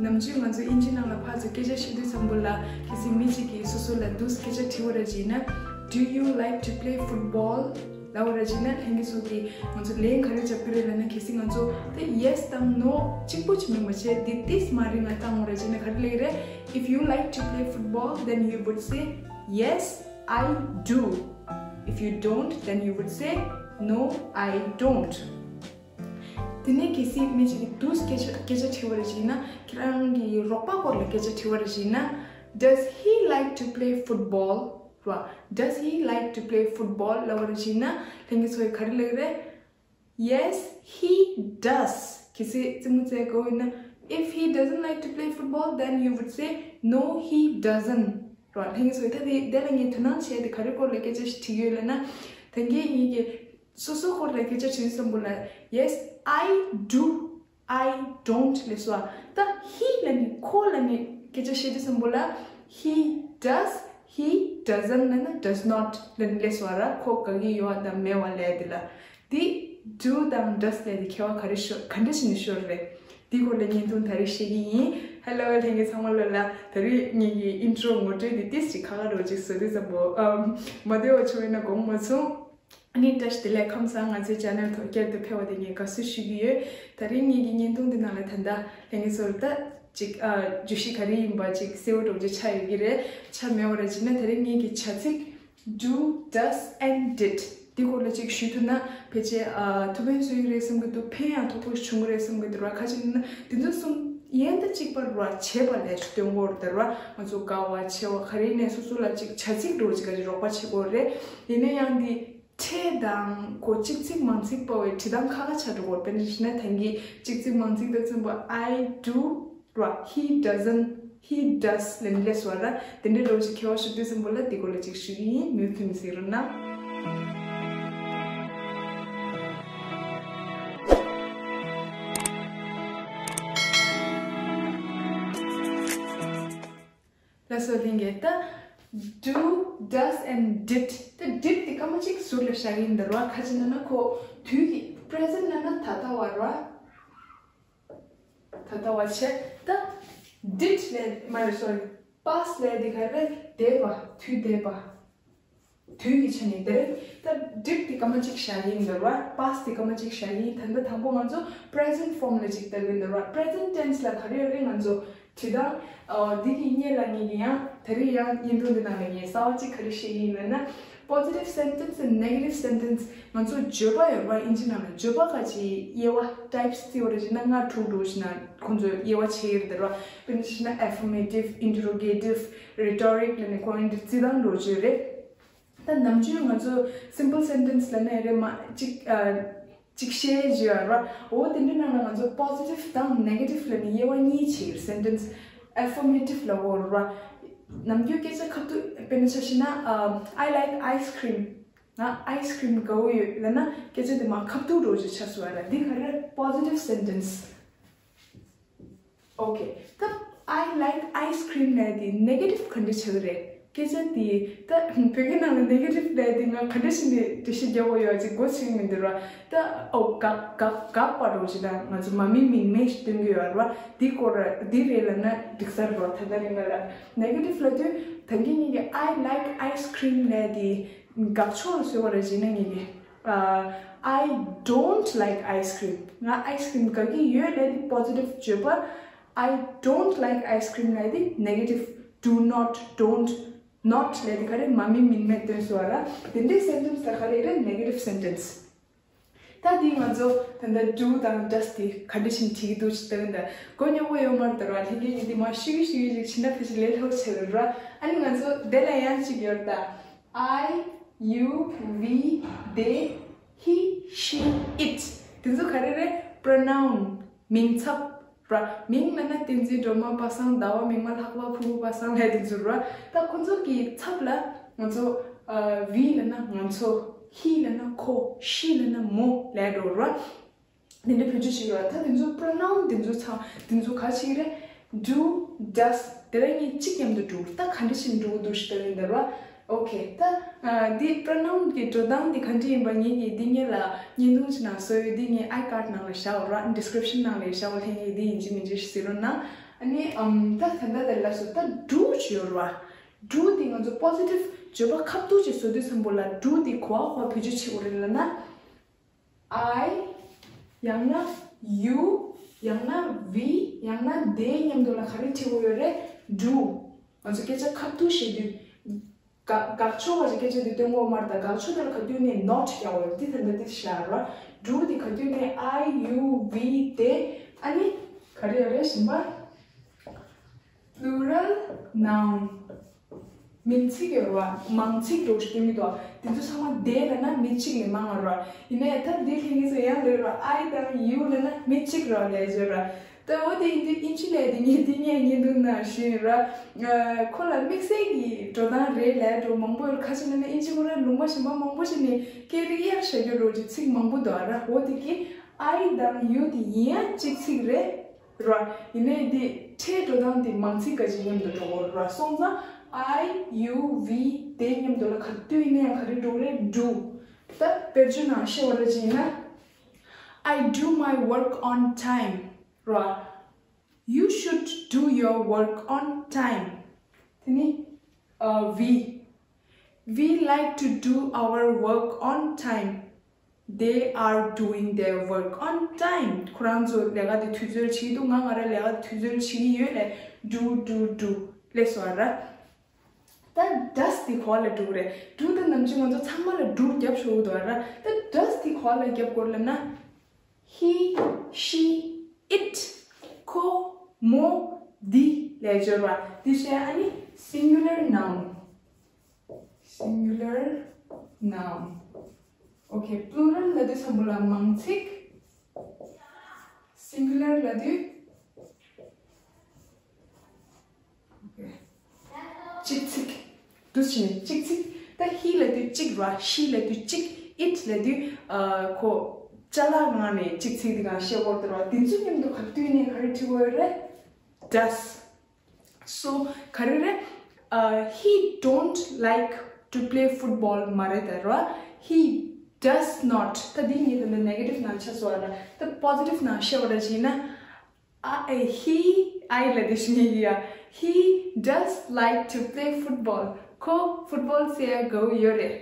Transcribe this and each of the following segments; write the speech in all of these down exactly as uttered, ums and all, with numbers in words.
ནམ་རྒྱུན་ང་ཚོ་དབྱིན་ཇི་ནང་ལ་ཕར་ཚུར་སྐད་ཆ་བཤད་དུས་ཙམ་པོ་ལ་གལ་སྲིད་མི་གཅིག་གིས་སོ་སོ་ལ་འདུག་སེ་སྐད་ཆ་དྲི་བ་ར་ཅིག་ཡིན་ན། Do you like to play football? ལབ་པ་ར་ཅིག་ཡིན་ན་ལྷན་རྒྱས་ཚོ་གིས་ང་ཚོ་ལན་ག་རེ་རྒྱབ་ཀྱི་རེད་ལབ་ན། གལ་སྲིད་ང་ཚོ་དེ་yes དང་no གཅིག་པོ་ཅིག་མིན་པ་བྱས་དེ་ཏིས་མ་རིང་ལ་བཏང་བ་ར་ཅིག་ཡིན་ན་ག་རེ་ལབ་ཀྱི་རེད། If you like to play football, then you would say, "Yes, I do." If you don't, then you would say, "No, I don't." དེ་ནས་གལ་སྲིད་མི་གཅིག་གིས་འདུག་སེ་སྐད་ཆ་སྐད་ཆ་དྲི་བ་ར་ཅིག་ཡིན་ན། ཁྱེད་རང་གི་རོགས་པ་སྐོར་ལ་སྐད་ཆ་དྲི་བ་ར་ཅིག་ཡིན་ན། Does he like to play football? ར། Does he like to play football? ལབ་པ་ར་ཅིག་ཡིན་ན་ལྷན་རྒྱས་ཚོ་གིས་ག་རེ་ལབ་ཀྱི་རེད། Yes, he does. གལ་སྲིད་རྩེད་མོ་རྩེ་དགོས་ཡིན་ན། If he doesn't like to play football, then you would say, "No, he doesn't." ར། ལྷན་རྒྱས་ཚོ་གིས་ད་དེ་དེ་ལ་ངས་དོ་སྣང་བྱས་ཏེ་ག་རེ་སྐོར་ལ་སྐད་ཆ་ཞིག་དྲིས་ཡོད་ལབ་ན། ད་གིན་ངེད་ཀྱིས་སོ་སོ་སྐོར་ལ་སྐད་ཆ་དྲིས་ཙམ་པོ་ལ། Yes, I do, I don't ལབ་སོང་། ད་he ལབ་ནས་ཁོ་ལབ་ནས་སྐད་ཆ་བཤད་དུས་ཙམ་པོ་ལ། He does, he doesn't ལབ་ན་does not ལབ་ནས་ལབ་སོང་ར། ཁོ་དགའ་གི་ཡོད་དང་མེད་པ་ལབ་དེ་ལ། འདི་do དང་does ལབ་དེ་ཁྱད་པར་ག་རེ་ཤོར་ག་འདྲ་ཞིག་ནས་ཤོར་རེད། འདི་སྐོར་ལ་བརྙན་ཐུང་ད་རེས་བཤད་ཀྱི་ཡིན། Hello ལྷན་རྒྱས་ཚང་མ་ལོ་ལ། ད་རེས་ངེད་ཀྱི་intro ངོ་སྤྲོད་འདི་ཏིས་ཅིག་ཁ་ཁ་འདྲ་བོ་ཅིག་བཟོས་དུས་ཙམ་པོ་ཨམ་མ་བདེ་བ་བྱུང་ཡོད་ན་དགོངས་མ་ཚོམས། ཨ་ནི་བཀྲ་ཤིས་བདེ་ལེགས། ཁམས་བཟང་། ང་ཚོའི་channel ཐོག་བསྐྱར་དུ་ཕེབས་པ་དེ་ངས་དགའ་བསུ་ཞུ་གི་ཡོད། ད་རིང་ངེད་ཀྱི་བརྙན་ཐུང་འདི་ནང་ལ་ད་ལྟ་ལྷན་རྒྱས་ཚོར་ད་ཅིག་ཨ་བརྗོད་གཞི་ག་རེ་ཡིན་པ་ཅིག་གསལ་བོ་འདྲ་བོ་ཅིག་ཆགས་ཡོད་ཀྱི་རེད། ཆགས་མེད་པ་ར་ཅིག་ན་ད་རིང་ངེད་ཀྱི་བྱ་ཚིག do, does and did འདི་སྐོར་ལ་ཅིག་ཞུ་ཐུབ་ན། ཕལ་ཆེར་ཨ་ཐུགས་ཕན་གསོས་ཀྱི་རེད་བསམ་གྱི་འདུག་ཕན་ཡང་ཐོགས་ཐོགས་ཤིག་བྱུང་གི་རེད་བསམ་གྱི་འདུག་ར། ཁ་ཅིག་ན་འདི་ཚོ་གསུམ་ཡན་ད་གཅིག་པ་ར་བྱེད་པ་ལས་སྟོན་གོ་ར། ད་ར་ང་ཚོ་དགའ་བ་ཆེ་བ་ག་རེ་ནས་སོ་སོ་ལ་ཅིག་བྱ་ཚིག་འདྲ་བོ་ཅིག་ག་ཅིག་རོགས་པ་བྱེད་གོ་རེད། ཡིན་ན་ཡང་འདི་ཕྲད་དང་ཁོ་གཅིག་ཚིག་མང་ཚིག་པ་བའི་བྲིས་སྟངས་ཁ་ཁ་ཆགས་འགྲོ་གོ། དཔེར་ན་ཞུས་ན་ད་གིན་གཅིག་ཚིག་མང་ཚིག་ད་ཙམ་པ། I do ར། He doesn't, he does ལབ་ནས་ལབ་སོང་ར། དེ་འདྲའི་འདྲ་བོ་ཅིག་ཁྱད་པར་ཤོར་དུས་ཙམ་པོ་ལ་འདི་སྐོར་ལ་ཅིག་ཞུ་གི་ཡིན། མུ་མཐུད་ནས་གཟིགས་རོགས་གནང་། ལགས་སོ་ལྷན་རྒྱས། ད་do, does and did། ད་did དེ་སྐར་མ་གཅིག་ཟུར་ལ་བཞག་གི་ཡིན་ད་ར། ཁ་ཅིག་ན་ན་ཁོ་དུས་ཀྱི་present ན་ན་ད་ལྟ་བ་ར། ད་ལྟ་བ་བྱས། ད་did ལས་མ་རེད། sorry, past ལས་དེ་ག་རེ་རེད། འདས་པ། དུས་འདས་པ། དུས་ཀྱི་ཆ་ནས་དེ་རེད། ད་did དེ་སྐར་མ་གཅིག་བཞག་གི་ཡིན་ད་ར། past དེ་སྐར་མ་གཅིག་བཞག་གི་ཡིན། ད་ལྟ་དང་པོ་ང་ཚོ་present form ལ་ཅིག་ལྟ་གི་ཡིན་ད་ར། present tense ལ་ག་རེ་ཡོད་རེད། ང་ཚོ་བྲིས་སྟངས་ཨ་འདི་གི་སྔོན་ལ་ངེད་ཀྱིས་ཡང་ད་རེས་ཡང་བརྙན་ཐུང་འདི་ནང་ལ་ངས་གསར་བ་གཅིག་ག་རེ་བཤད་ཀྱི་ཡིན་ལབ་ན། positive sentence and negative sentence ང་ཚོ་བརྗོད་པ་ཡོད་ར། དབྱིན་ཇི་ནང་ལ་བརྗོད་པ་ཁ་ཅིག་དབྱེ་བ་types བརྩི་བ་རེད་ཅེ་ན། ལྔ་དྲུག་འདྲ་བོ་ཞིག་ན་ཁོང་ཚོས་དབྱེ་བ་ཕྱེ་ཡི་རེད་ད་ར། དཔེར་ན་ཞུས་ན་affirmative, interrogative, rhetoric ལབ་ནས་ཁོང་འདི་བརྩི་སྟངས་འདྲ་བོ་ཅིག་རེད། ད་ནམ་རྒྱུན་ང་ཚོ་simple sentence ལབ་ན་ཡང་རེད་མ་གཅིག་ཨ་གཅིག་བཤད་བརྗོད་ཡ་ར། འོ་དེ་འདྲའི་ནང་ལ་ང་ཚོ་positive དང་negative ལབ་ནས་དབྱེ་བ་གཉིས་ཕྱེ་ཡི། sentence affirmative ལབ་དགོས་ར། ནམ་རྒྱུན་སྐད་ཆ་ཁ་ཐུག་དཔེར་ན་ཆ་བཞག་ན་ཨ་I like ice cream ང་ice cream དགའ་བོ་ཡོད་ལབ་ན་སྐད་ཆ་དེ་མར་ཁ་ཐུག་འདྲ་བོ་ཅིག་ཆགས་སོང་བ་ར། འདི་ག་རེ་positive sentence། Okay, ད་I like ice cream ལབ་དེ་negative ག་འདྲ་ཆགས་ཀྱི་རེད། སྐད་ཆ་དེ་ད་བོད་སྐད་ནང་ལ་negative ལབ་དེ་ང་ག་འདྲ་ཞིག་ནས་འགྲེལ་བཤད་རྒྱག་དགོས་ཡོད་ཅིག་མགོ་ཚོས་མི་འདུག་ར། ད་ཨོ་དགའ་དགའ་དགའ་པ་འདྲ་བོ་ཅིག་དང་ང་ཚོ་མ་མིང་མིང་མེད་ཞིག་སྟོན་གྱི་ཡོད་ར། འདི་སྐོར་ར་འདི་རེད་ལབ་ན་འགྲིག་ས་རེད་ར། ད་ལྟ་རིང་ག་ལ་negative ལབ་དུས་ད་གིན་ངེད་ཀྱིས་I like ice cream ལབ་དེ་དགག་ཕྱོགས་ལ་བཟོས་པ་རེད་ཅེ་ན། ངེད་ཀྱིས་ཨ་I don't like ice cream ང་ice cream དགའ་གི་ཡོད་ལབ་དེ་positive བརྗོད་པ། I don't like ice cream ལབ་དེ་negative, do not, don't, not ལབ་དེ་ག་རེ་མ་མིང་མིང་མེད་སྟོན་སོང་བ་ར། དེ་འདྲའི་sentence ལ་ག་རེ་རེད། negative sentence། ད་དེ་ང་ཚོ་ད་ལྟ་do དང་does དེ་ག་འདྲ་ཞིག་བྲིས་ཀྱི་འདུག་ཅིག་ལྟ་གི་འདུག་མགོ་རྙོག་པོ་ཡོད་མ་རེད་ད་ར། ལྷན་རྒྱས་ཀྱིས་འདི་མར་ཤུ་གི་ཤུ་གི་ཅིག་བྱས་ན་ཕལ་ཆེར་ལས་སླ་པོ་ཆགས་རེད་ར། ཨ་ནི་ང་ཚོ་དེ་ལ་ཡང་ཅིག་ཡོད་རེད་ད། I, you, we, they, he, she, it དེ་ཚོ་ག་རེ་རེད། pronoun མིང་ཚབ་ར། མིང་ལབ་ན་བསྟན་འཛིན་སྒྲོལ་མ་པ་སངས། ཟླ་བ་མིག་དམར་ལྷག་པ་ཕུར་བུ་པ་སངས་ལབ་དེ་ཚོ་ར། ད་ཁོ་ཚོ་གི་ཚབ་ལ་ང་ཚོ་ཨ་we ལབ་ན་ང་ཚོ། he ལབ་ན་ཁོ། she ལབ་ན་མོ་ལབ་འགྲོ་ར། དེ་འདྲ་བེད་སྤྱོད་བྱེད་ཀྱི་ཡོད་ར། ད་དེ་ཚོ་pronoun དེ་ཚོ་ཚང་དེ་ཚོ་ག་ཅིག་རེད། do, does དེ་ར་གཉིས་གཅིག་མཉམ་དུ་འགྲོ་གི་རེད། ད་ག་འདྲ་ཞིག་འགྲོ་གི་འདུག་ཞིག་ལྟ་གི་ཡིན་ད་ར། Okay, ད་ཨ་འདི་pronoun གི་འགྲོ་སྟངས་འདི་ག་འདྲ་ཡིན་པ་ངེད་ཀྱིས་འདི་སྔོན་ལ་བརྙན་ཐུང་ཅིག་ནང་བཟོས་ཡོད། འདི་ངས་iCard ནང་ལ་བཞག་ཡོད་ར། description ནང་ལ་བཞག་ཡོད། ལྷན་རྒྱས་འདི་ཡིན་གཅིག་མིན་གཅིག་གཟིགས་རོགས་གནང་། ཨ་ནི་ཨམ་ད་ད་ལྟ་དེ་ལ་སོ་ད་do ཅིག་ཡོད་རེད་བ། Do དེ་ང་ཚོ་positive བརྗོད་པ་ཁ་བསྡུ་ཅིག་བཟོ་དུས་ཙམ་པོ་ལ་do དེ་གོ་བ་གོ་བ་བེད་སྤྱོད་བྱེད་དགོས་རེད་ལབ་ན། I ཡང་ན་you ཡང་ན་we ཡང་ན་they མཉམ་དུ་ལ་ག་རེ་བྲིས་དགོས་ཡོད་རེད། Do ང་ཚོ་སྐད་ཆ་ཁ་བསྡུ་བཤད་དུས། དགག་དགག་ཕྱོགས་ཀྱི་སྐད་ཆ་དེ་སྟོན་གོ་མར་དང་དགག་ཕྱོགས་དེ་ལ་ག་དུས་ནས་not རྒྱག་འོས་འདི་དེ་འདྲ་དེ་བཞག་ར། Do དེ་ག་དུས་ནས་I you we they ཨ་ནི་ག་རེ་ཡོད་རེད་ཞིམ་པ། Plural noun མིང་ཚིག་ཡོད་ར། མང་ཚིག་འགྲོ་ཞིག་སྟོན་གི་འདུག་དེ་ཚོ་ཚང་མ་they ལབ་ན་མི་གཅིག་ལས་མང་བ་ར། ཡིན་ནའི་ད་འདི་ལྷན་ངེས་ཚོ་ཡང་ལོས་ར། I དང་you ལབ་ན་མི་གཅིག་ར་ལས་བརྗོད་ར། ད་འོ་དེ་ཡིན་དུས་ཨིན་ཇི་ལས་དེ་ངས་དེ་ངས་ཉན་འདུག་ན་ཞུ་ཡིན་ར། ཁོ་ལ་དམིགས་བསལ་གྱི་འགྲོ་སྟངས་རེད་ལས་འགྲོ་མང་པོ་ཡོད། ཁ་ཆེ་ན་ནི་ཨིན་ཇི་ཁོ་ར་ལུང་པ་གཞན་པ་མང་པོ་ཞིག་ནས་སྐད་རིགས་གཡར་བཞག་རྒྱུ་རོ་ཅིག་ཚིག་མང་པོ་འདུག་ར། འོ་དེ་གི་I དང་you དེ་ཡིན་ཡང་གཅིག་ཚིག་རེད་ར། ཡིན་ནའི་དེ་ཕྲད་འགྲོ་སྟངས་དེ་མང་ཚིག་ག་ཅིག་མཉམ་དུ་འགྲོ་གོ་ར། སོང་ཙང་I you we they མཉམ་དུ་ལ་ག་དུས་ཡིན་ན་ཡང་ག་རེ་འགྲོ་རེད། Do ད་དཔེར་བརྗོད་ནང་བཤད་པ་ར་ཅིག་ཡིན་ན། I do my work on time ར། You should do your work on time. དེ་ནི་uh, we we like to do our work on time. They are doing their work on time. ཁོ་རང་ཚོ་ལས་ཀ་དེ་དུས་ཚོད་བྱེད་ཀྱི་འདུག་ང་ང་རང་ལས་ཀ་དེ་དུས་ཚོད་བྱེད་ཀྱི་ཡོད་ལས། Do do do ལས་སོ་ར། ད་does དེ་གོ་བ་ལ་འགྲོ་གི་རེད། Do ད་ནམ་རྒྱུན་ང་ཚོ་ཚང་མ་ལ་do རྒྱབ་ཆོག་གི་འདུག་ར། ད་does དེ་གོ་བ་ལ་རྒྱབ་དགོས་ལབ་ན། He she it ཁོ་མོ་འདི་ལས་སྦྱོར་བ་འདི་བཤད་ཨ་ནི་singular noun singular noun okay plural ལབ་དུས་ཚང་པོ་ལ་མང་ཚིག singular ལབ་དུས། གཅིག་ཚིག་འདུ་བྱེད་གཅིག་ཚིག་ད་he ལབ་དུས་གཅིག་ར། she ལབ་དུས་གཅིག it ལབ་དུས་ཨ་ཁོ་ཅ་ལག་ངང་ནས་གཅིག་ཚིག་འདི་གང་བཤད་དགོས་འདུག་ར། དེ་ཚོ་མཉམ་དུ་ག་དུས་ནས་ག་རེ་བྲིས་དགོས་རེད། Does so ག་རེ་རེད། ཨ་he don't like to play football མ་རེད་ད་ར། He does not ད་འདི་གཉིས་ད་ནི་negative ནང་ཆ་སོ་ར། ད་positive ནང་བཤད་པ་ར་བྱས་ན། ཨ་ཨེ་he I ལ་དེ་བཞིན་ཡིན་ཡ། He does like to play football. ཁོ་ཕུཊ་བོལ་རྩེ་ཡ་དགའ་བོ་ཡོད་རེད།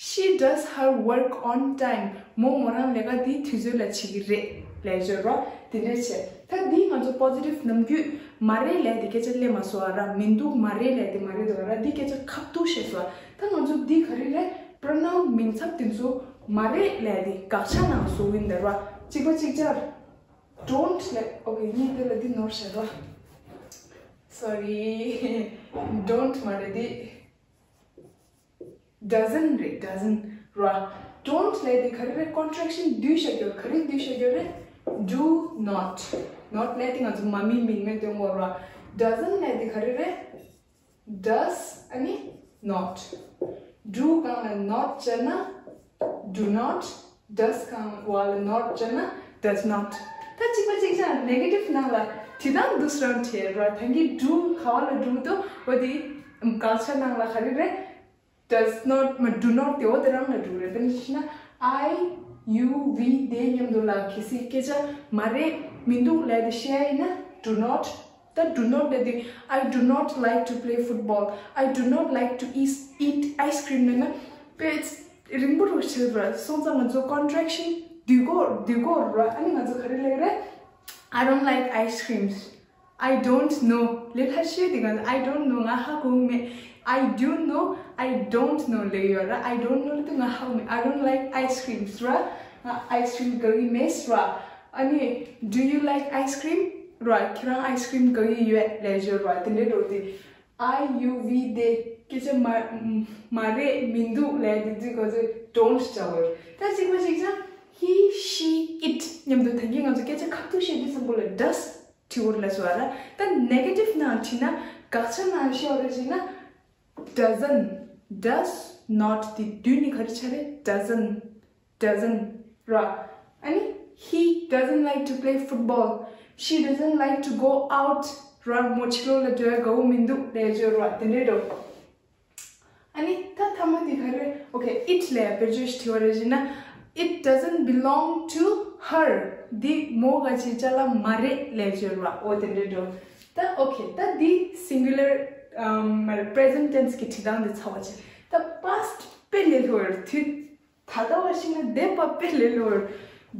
She does her work on time. མོ་མོ་རང་ལས་ཀ་དེ་དུས་ཚོད་ལ་བྱེད་ཀྱི་རེད་ལས་སྦྱོར་རོ། དེ་འདྲ་བྱས། ད་འདི་ང་ཚོ་positive ནམ་རྒྱུན་མ་རེད་ལས་དེ་སྐད་ཆ་སླེབས་མ་སོང་བ་ར། མི་འདུག་མ་རེད་ལས་དེ་མ་རེད་འདུག་ར། འདི་སྐད་ཆ་ཁ་ཐུག་བཤད་སོང་། ད་ང་ཚོ་འདི་ག་རེ་རེད། pronoun མིང་ཚབ་དེ་ཚོ་མ་རེད་ལས་དེ་དགག་བྱ་ནང་བཟོ་གི་ཡིན་ད་ར། གཅིག་པ་གཅིག་ཆར། Don't ལས། okay ངས་འདི་ལ་འདི་ནོར་བྱས་རོ། Sorry don't མ་རེད་འདི། Doesn't རེད། Doesn't ར། Don't ལས་དེ་ག་རེ་རེད། Contraction བསྡུས་བཞག་རྒྱུ་ག་རེ་བསྡུས་བཞག་རྒྱུ་རེད། Do not not ལས་དེ་ང་ཚོ་མ་མིན་མིན་མེད་སྟོན་གོ་ར། Doesn't ལས་དེ་ག་རེ་རེད། Does ཨ་ནི་not do གང་ལ་not བྱས་ན་do not does གང་བ་ལ་not བྱས་ན་does not ད་གཅིག་པ་གཅིག་ཆ་negative ནང་ལ་བྲིས་སྟངས་འདུག་སེ་རང་བྲིས་ར། ད་གིན་do ག་བ་ལ་འགྲོ་འདུག་འོ་དེ་དགག་བྱ་ནང་ལ་ག་རེ་རེད། Does not མ་do not དེ་འོ་དེ་རང་ལ་འགྲོ་རེད། དཔེར་ན་ཆ་བཞག་ན་I you we they མཉམ་དུ་ལ་གལ་སྲིད་སྐད་ཆ་མ་རེད་མི་འདུག་ལབ་དེ་བཤད་ཡ་ཡིན་ན་do not ད་do not ལབ་དུས་I do not like to play football. I do not like to eat, eat ice cream ལབ་ན་དཔེ་རིང་པོ་རུ་བྱེད་ར། སོང་ཙང་ང་ཚོ་contraction བསྡུས་སྒོ་བསྡུས་སྒོ་ར། ཨ་ནི་ང་ཚོ་ག་རེ་ལབ་རེད། I don't like ice creams. I don't know ལས་ལྷ་ཤེས་དེ་ག I don't know ང་ཧ་གོ་མེད། I do know, I don't know ལབ་ཡོད་ར། I don't know ལབ་དུས་ང་ཧ་གོ་མེད། I don't like ice creams ར། ང་ice cream དགའ་གི་མེད་ར། ཨ་ནི་do you like ice cream ར། ཁྱེད་རང་ice cream དགའ་གི་ཡོད་ལབ་ཡོད་ར། དེ་འདྲའི་འགྲོ་དུས། I you we they སྐད་ཆ་མ་མ་རེད་མི་འདུག་ལབ་དེ་དུས་ཁོ་ཚོས་don't བྱ་བར། ད་གཅིག་པ་གཅིག་ཆ་he she it མཉམ་དུ་ད་གིན་ང་ཚོ་སྐད་ཆ་ཁ་ཐུག་བཤད་དུས་ཙམ་པོ་ལ་does བྲིས་བར་ལ་སོ་ར། ད་negative ནང་བྲིས་ན་དགག་བྱ་ནང་བཤད་བར་བྲིས་ན་doesn't does not དེ་དུས་ནི་ག་རེ་ཆ་རེད། Doesn't doesn't ར། ཨ་ནི་he doesn't like to play football. She doesn't like to go out ར། མོ་ཕྱི་ལོགས་ལ་འགྲོ་ཡ་དགའ་བོ་མི་འདུག་ལབ་ཡ་ཅོ་ར། དེ་འདྲའི་འགྲོ། ཨ་ནི་ད་ཐ་མ་དེ་ག་རེ། okay it ལ་ཡ་དཔེར་བརྗོད་ཞིག་བྲིས་པ་རེད་ཟེར་ན། It doesn't belong to her. འདི་མོ་ག་ཅི་ཅ་ལག་མ་རེད་ལབ་བརྗོད་ར། འོ་དེ་འདྲ་འགྲོ། ད་okay, ད་འདི་singular, um, present tense གི་བྲིས་སྟངས་འདི་ཚར་བ་བྱས། ད་past དཔེ་ལས་སླ་བོ་རེད། དུས་ད་ལྟ་བ་ཞིག་ན་འདས་པ་དཔེ་ལས་སླ་བོ་རེད།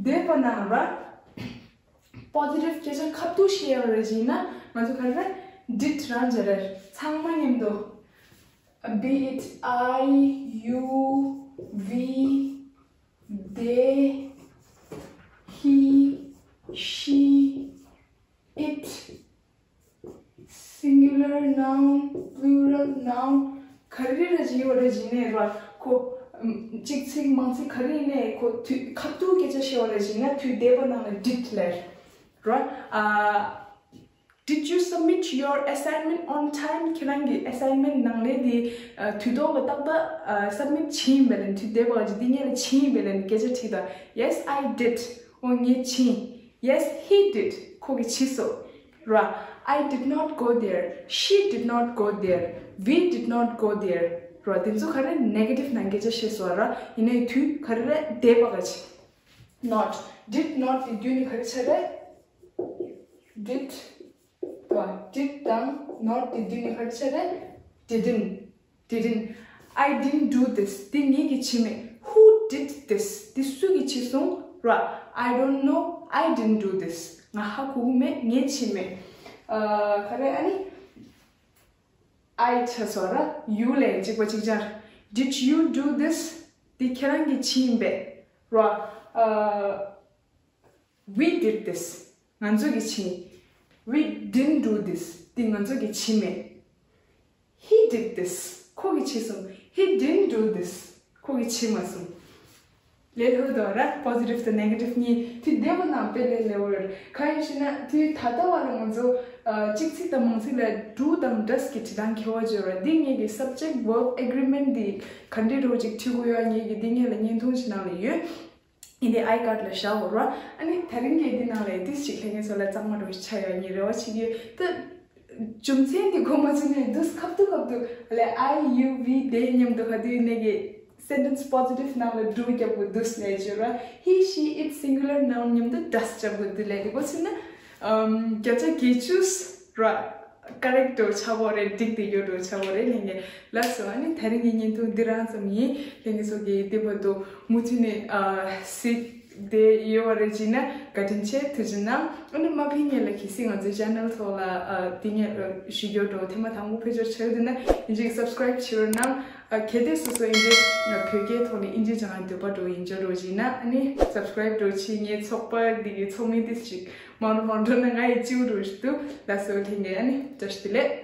འདས་པ་ནང་ར་positive སྐད་ཆ་ཁ་ཐུག་བཤད་ཡོད་རེད་ཅེ་ན། ང་ཚོ་ག་རེ་རེད། did རང་བྱས་རེད། ཚང་མ་མཉམ་དུ། Be it I, you, we, they, he, she, it, singular noun, plural noun, ག་རེ་རེ་ཅིག་ཡོད་རེད་ཅེ་ན་ར། ཁོ་ཨམ་གཅིག་ཚིག་མང་ཚིག་ག་རེ་ཡིན་ནའི་ཁོ་དུས་ཁ་ཐུག་སྐད་ཆ་བཤད་ཡོད་རེད་ཅེ་ན། དུས་འདས་པ་ནང་ལ་did ལབ་ར། ཨ། Did you submit your assignment on time? ཁྱེད་རང་གི་assignment ནང་ལས་དེ་ཨ་དུས་ཐོག་ལ་ཏག་ཏག་ཨ་submit བྱས་ཡིན་པས་ལན། དུས་འདས་པ་ག་ཅི་འདི་སྔོན་ལ་བྱས་ཡིན་པས་ལན་སྐད་ཆ་དྲིས་དང་། Yes, I did. འོ་ངས་བྱས། Yes, he did. ཁོ་གིས་བྱས་སོང་། ར། I did not go there. She did not go there. We did not go there. ར། དེ་ཚོ་ག་རེ་negative ནང་སྐད་ཆ་བཤད་སོང་ར། ཡིན་ནའི་དུས་ག་རེ་རེད། འདས་པ་ག་ཅི། Not. Did not དེ་དུས་ནི་ག་རེ་ཆགས་རེད། Did དང་did དང་not དེ་དུས་ནི་ག་རེ་ཆགས་རེད། Didn't. Didn't. I didn't do this. འདི་ངས་གི་བྱས་མེད། Who did this? འདི་སུ་གིས་བྱས་སོང་ར། I don't know. I didn't do this. ང་ཧ་གོ་གི་མེད། ངས་བྱས་མེད། ཨ། ག་རེ་ཨ་ནི། I ཆགས་སོང་ར། You ལས་གཅིག་པ་གཅིག་རྐྱང་། Did you do this? འདི་ཁྱེད་རང་གིས་བྱས་ཡིན་པས་ར། ཨ། We did this. ང་ཚོ་གིས་བྱས། We didn't do this. འདི་ང་ཚོ་གིས་བྱས་མེད། He did this. ཁོ་གིས་བྱས་སོང་། He didn't do this. ཁོ་གིས་བྱས་མ་སོང་། ལས་སླ་བོ་ར། positive དང་negative གཉིས། དུས་འདས་པ་ནང་དཔེ་ལས་སླ་བོ་རེད། གང་ཡིན་ཞེ་ན་དུས་ད་ལྟ་བ་ལ་ང་ཚོ་ཨ་གཅིག་ཚིག་དང་མང་ཚིག་ལ་do དང་does གི་བྲིས་སྟངས་ཁྱད་པར་ཡོད་ར། འདི་ངེད་ཀྱི་subject verb agreement འདི་ག་འདྲ་རོ་ཅིག་བྲིས་དགོས་ཡ་ངེད་ཀྱི་འདི་ངེད་ལ་བརྙན་ཐུང་ཞིག་ནང་ལ་ཡོད། ཡིན་དེ་iCard ལ་བཞག་འོ་ར། ཨ་ནི་དེ་རིང་གི་འདི་ནང་ལ་ཏིས་ཅིག་ལྷན་རྒྱས་ཚོ་ལ་གཙང་མ་རུ་ཆགས་ཡོད་ངའི་རེ་བ་བྱེད་ཀྱི་ཡོད། ད་རྒྱུ་མཚན་འདི་གོ་མ་ཚོད་ནས་འདུག་ཁ་ཐུག་ཁ་ཐུག་ལས་I, you, we, they མཉམ་དུ་ག་དུས་ནས་ཀྱི་sentence positive ནང་ལ་do རྒྱབ་གི་འདུག་ལས་བརྗོད་ར། He, she, it singular noun མཉམ་དུ་does རྒྱབ་གི་འདུག་ལས་འདི་གོ་ཚོད་ན། ཨམ། བརྒྱ་ཆ་བརྒྱད་ཅུ་ར། correct འདྲ་ཆགས་པོ་རེད། འགྲིག་དེ་ཡོད་འདྲ་ཆགས་པོ་རེད། ལྷན་རྒྱས་ལགས་སོ། ཨ་ནི་དེ་རིང་གི་བརྙན་ཐུང་འདི་རང་ཙམ་ཡིན། ལྷན་རྒྱས་ཚོ་གིས་དེ་བར་དུ་མུ་མཐུད་ནས་ཨ་གཟིགས་བསྡད་ཡོད་པ་རེད་ཅེ་ན་བཀའ་དྲིན་ཆེ། ཐུགས་རྗེ་གནང་། ཨ་ནི་མ་ཕན་ཉེ་ལ་གལ་སྲིད་ང་ཚོའི་channel ཐོག་ལ་ཨ་དེ་ངས་ཞུ་རྒྱུ་འདྲ་ཐེངས་མ་དང་པོ་ཕེབས་འབྱོར་བྱས་ཡོད་ན་ཡིན་གཅིག་subscribe བྱེད་རོགས་གནང་། ཨ་གལ་ཏེ་སོ་སོ་ཡིན་གཅིག་བོད་སྐད་ཐོག་ནས་ཨིན་ཇི་སྦྱང་ཡ་འདོད་པ་འདྲ་ཡིན་འཇོག་འདྲ་ཡིན་ན་ཨ་ནི་subscribe འདྲ་བྱེད། ངའི་ཚོགས་པ་འདི་གི་ཚོགས་མི་ཏིས་ཅིག་མང་རུ་མང་འགྲོ་ན་ང་ཡི་སྤྱི་བོ་འདྲ་ཞིག་འདུག་ལགས་སོ། ལྷན་རྒྱས་ཨ་ནི་བཀྲ་ཤིས་བདེ་ལེགས།